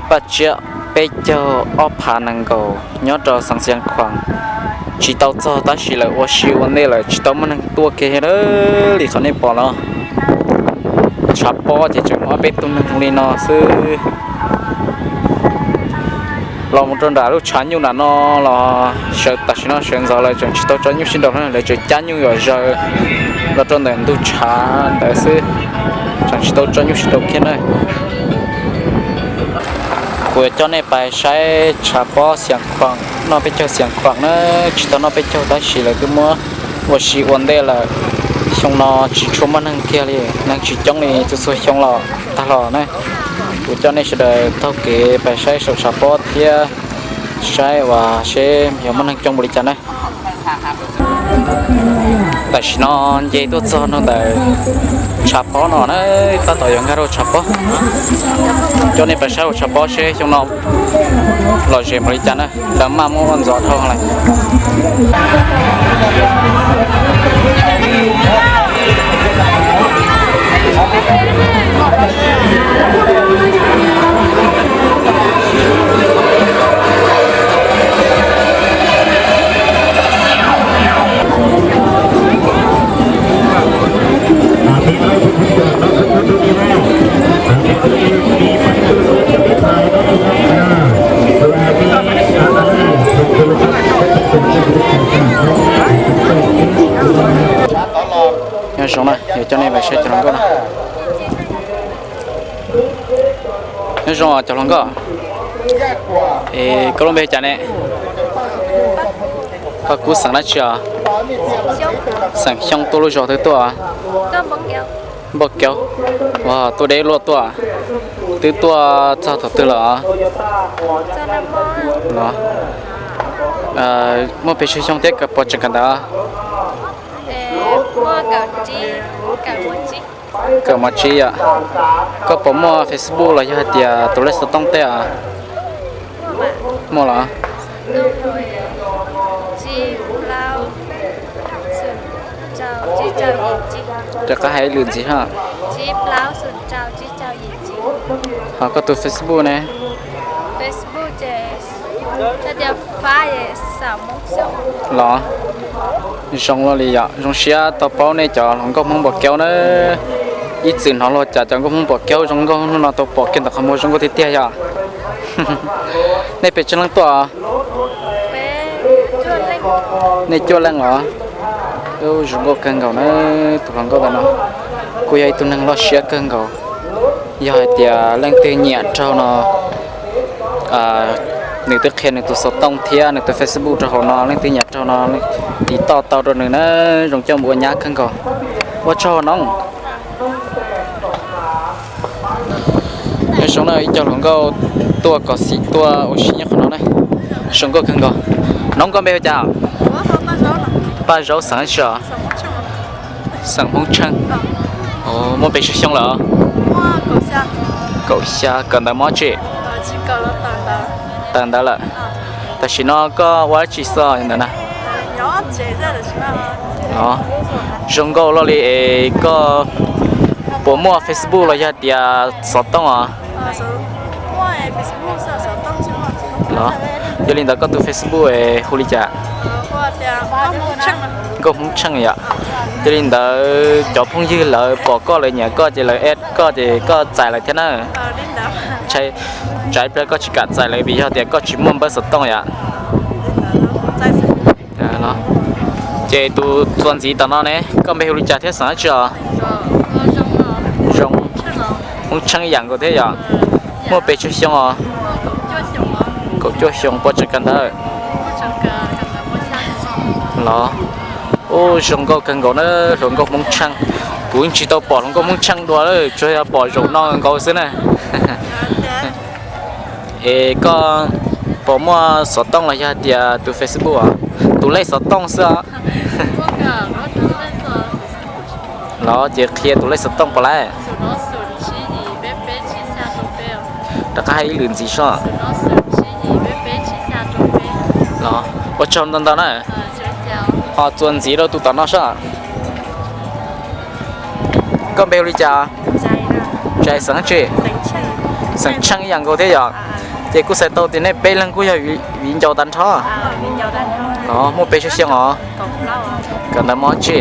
Paj tsiab peb caug ob phav nees nkaum nyob rau xeev Xiav Khuam, tsis tau txog tab sis lawv ua si ua ntej lawm tsis tau muaj neeg tuaj kiag li qhov nej pom no. Tshav pob ces tseem muaj ob peb tug neeg zoo li no xwb. Los mus rau nram lub tshav nyuj nram no los sawv, tam sim no sawv ntxov lawv tseem tsis tau tso nyuj sib nraus na, lawv tseem cab nyuj yuam zaws los rau ntawm ntug tshav ntawd xwb, tseem tsis tau tso nyuj sib nraus kiag na. Kuv yuav coj nej pais saib tshav pob Xiav Khuam, noj peb caug Xiav Khuam na, tsis tau noj peb caug tab sis lawv twb muab ua si ua ntej lawm. Xyoo no tsis tshua muaj neeg kiag li, neeg tsis coob li txhua txhua xyoo los tag los na. Kuv coj nej sawv daws taug kev pais saib saum tshav pob thiab saib uas seb yog muaj neeg coob npaum li cas na. Tam sim no nce tuaj txog rau ntawm tshav pob no na, tab tom yuav nkag rau tshav pob. Coj nej pais saib hauv tshav pob seb xyoo no lom zem npaum li cas na, lawv maj muab ua ntxov dhau lawm. Nyob zoo na, yuav coj nej pais saib cov hluas nkauj no. Nyob zoo cov hluas nkauj, es koj lub npe hu cas ne? Koj kuj xeem dab tsi os? Xeem Xyooj. Tuaj lub zos twg tuaj? Npauj Kaub. Ua, tuaj deb luaj tuaj. Twb tuaj txog thaum twg lawm os? Muaj pes tsawg xyoo thiab puas tseem kawm ntawv? Kawm mos tsis yom. Koj puas muaj Facebook los yog hais tias tus lej xov tooj tej os? Muaj los? Rov qab hais ib lwm ntxiv ha. Ho koj tus Facebook ne? Los, zoo luaj li yom, zoo siab tau paub nej cov hluas nkauj Hmoob Npauj Kaub na. Ib txwm hnov luag cas cov nkauj Hmoob Npauj Kaub zoo nkauj, hnub no tau pom kiag ntawm qhov muag zoo nkauj tiag tiag yom. Nej pes tsawg leej tuaj? Nej cuaj leej los? Zoo nkauj kawg nkaus na, tus hluas nkauj ntawm no kuj yog ib tug neeg loj siab kawg nkaus. Yog hais tias leej twg nyiam raug no, nws twb qhia nws tus xov tooj thiab nws tus Facebook rau hauv no, leej twg nyiam raug no tiv toj tau rau nws na, zoo coj mus ua nyab kawg nkaus. Ua tsaug nob. Nyob zoo na, ib co hluas nkauj tuaj kov xim tuaj ua si nyob qhov no na. Zoo nkauj kawg nkaus. Nob, koj npe hu cas? Paj Zaub, xeem dab tsi os? Xeem Hmoob Tsheej. Muaj pes tsawg xyoo lawm? Kaum xya. Kawm ntawv mos tsi? Tawm ntawv lawm. Tam sim no koj ua dab tsi xwb ntawm na? Zoo nkauj luaj li es koj puas muaj Facebook los yog tias xov tooj os? Los, yog li ntawd koj tus Facebook hu li cas? Nkauj Hmoob Tsheej yom. Yog li ntawd cov phooj ywg lawv pom koj lawv nyiam koj ces lawv add koj ces koj txais lawv thiab na. Tsam ib pliag koj tsis kam txais lawv vim yog tias koj tsis muaj npawb xov tooj yom. Ces tus txuas ntxiv tom no ne, koj npe hu li cas thiab xeem dab tsi os? Zoo, Hmoob Tsheej ib yam nkaus thiab yom. Muaj pes tsawg xyoo os? Kaum cuaj xyoo, puas tseem kawm ntawv? Los, ub, zoo nkauj kawg nkaus na, hluas nkauj Hmoob Tsheej. Kuv tsis tau pom hluas nkauj Hmoob Tsheej dua, tsuas yog pom zaum no nkaus xwb na. Es koj puas muaj xov tooj los yog hais tias tus Facebook os? Tus lej xov tooj xwb os. Los ces qhia tus lej xov tooj puas lawm? Rov qab hais ib lwm ntxiv soj. Los, ua tsaug ntau ntau na. Ho txuas ntxiv rau tus tom no soj. Koj npe hu li cas? Ntshai, xeem dab tsi? Xeem Tsheej ib yam nkaus thiab yom. Ces kuj xav tau tias nej peb leeg kuj yog viv ncaus tag nrho. Los muaj pes tsawg xyoo os? Kawm ntawv mos tsi?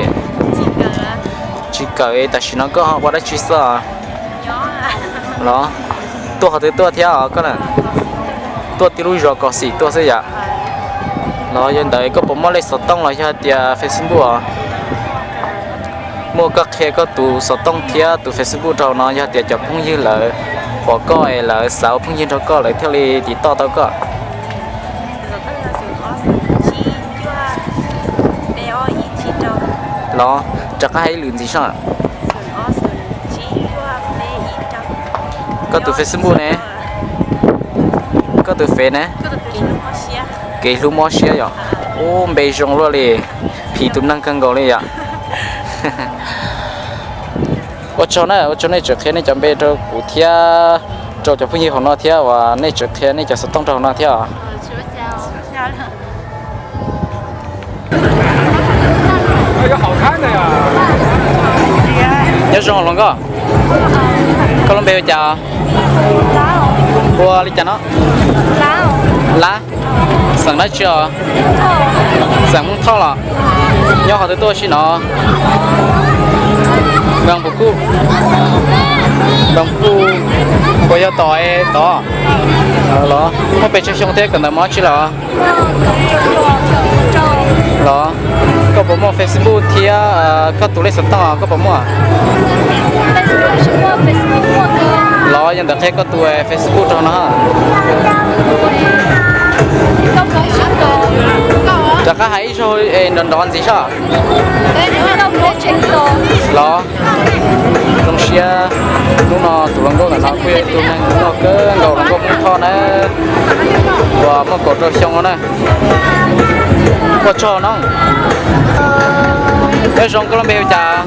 Tsis kawm, tam sim no koj ho ua dab tsi xwb? Los tuaj qhov twg tuaj thiab os koj na? Tuaj tib lub zos Kos Xim tuaj xwb yom? Los yog ntawd koj puas muaj lej xov tooj los yog tias Facebook os? Muaj, koj qhia koj tus xov tooj thiab tus Facebook rau no, yog tias cov phooj ywg lawv pom koj es lawv xav ua phooj ywg nrog koj lawv thiaj li tiv toj tau koj. Los rov qab hais ib lwm ntxiv soj. Koj tus Facebook ne? Koj tus Face ne? Kev hlub mob siab yom. Ub, npe zoo luaj li, phim tus neeg kawg nkaus li yom. Ua tsaug na, ua tsaug nej tseem qhia nej cov npe rau kuv thiab rau cov phooj ywg hauv no thiab uas nej tseem qhia nej cov xov tooj rau hauv no thiab. Nyob zoo hluas nkauj, koj lub npe hu cas? Ua li cas no? Lab. Xeem dab tsi os? Xeem Hmoob Thoj los? Nyob qhov twg tuaj si no? Npoo Kuj. Npoo Kuj, puas yog tom tod? Los muaj pes tsawg xyoo thiab kawm ntawv mos tsi los? Los koj puas muaj Facebook thiab koj tus lej xov tooj koj puas muaj? Los yog ntawd qhia koj tus Facebook rau no. Rov qab hais ib zaug nrov nrov ntxiv soj. Los zoo siab, hnub no tus hluas nkauj ntawm no kuj yog ib tug neeg muaj kawg nkaus hluas nkauj Hmoob Thoj na, uas muaj kaum rau xyoo no na. Ua tsaug no. Nyob zoo, koj lub npe hu cas?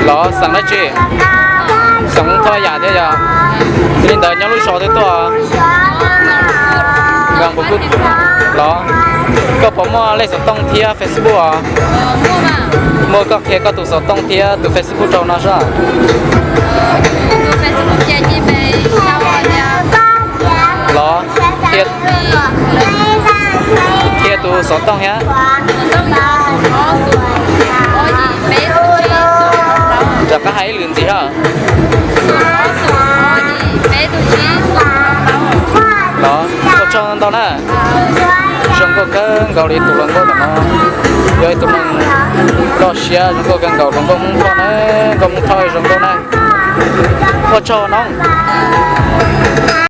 Los xeem dab tsi? Xeem Hmoob Thoj yam thiab yog. Yog li ntawd nyob lub zos twg tuaj? Los koj puas muaj lej xov tooj thiab Facebook os? Muaj, koj qhia koj tus xov tooj thiab tus Facebook rau no soj. Los qhia tus xov tooj thiab. Rov qab hais ib lwm ntxiv soj. Los ua tsaug ntau na. Zoo nkauj kawg nkaus li tus hluas nkauj ntawm no. Yog ib tug neeg loj siab zoo nkauj kawg nkaus, hluas nkauj Hmoob Thoj na, nkauj Hmoob Thoj zoo nkauj na. Ua tsaug no.